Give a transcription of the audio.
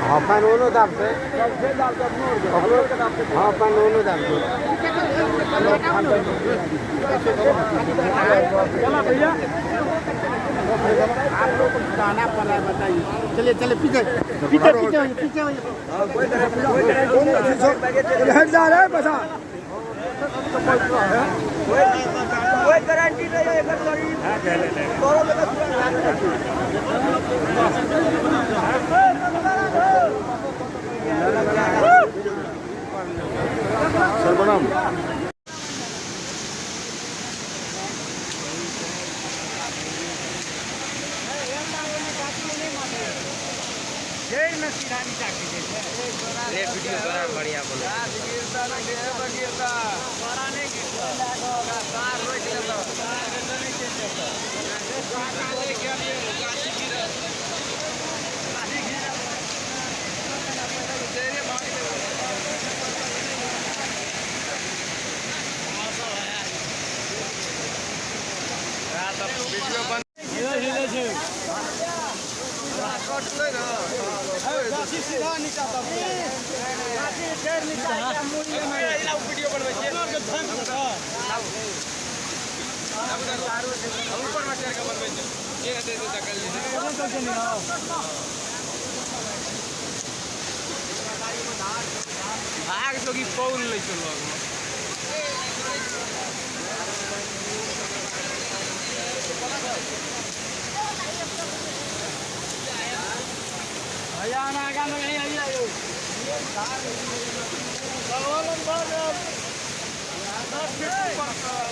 हाँ, पानि ओनो दाबतै। हाँ, पानि ओनो दाबतै। भैया, आप लोग को गाना पड़ रहा है, बताइए। चलिए चलिए, पीछे पीछे, पीछे होइए, पीछे होइए। हट जा रहा है बसा। कोई गारंटी नहीं है एकर शरीर। सर, प्रणाम। वीडियो बड़ा बढ़िया बने। गिरता सीधा नीचा, वीडियो बनबै छियै, ऊपर में चढ़ के बनबै छियै। के हेतै से देखल जेतै। भाग जोगी पौल लै छौ लगमे। भैया, आना, आगा में नहीं आइए। 10 फीट ऊपर।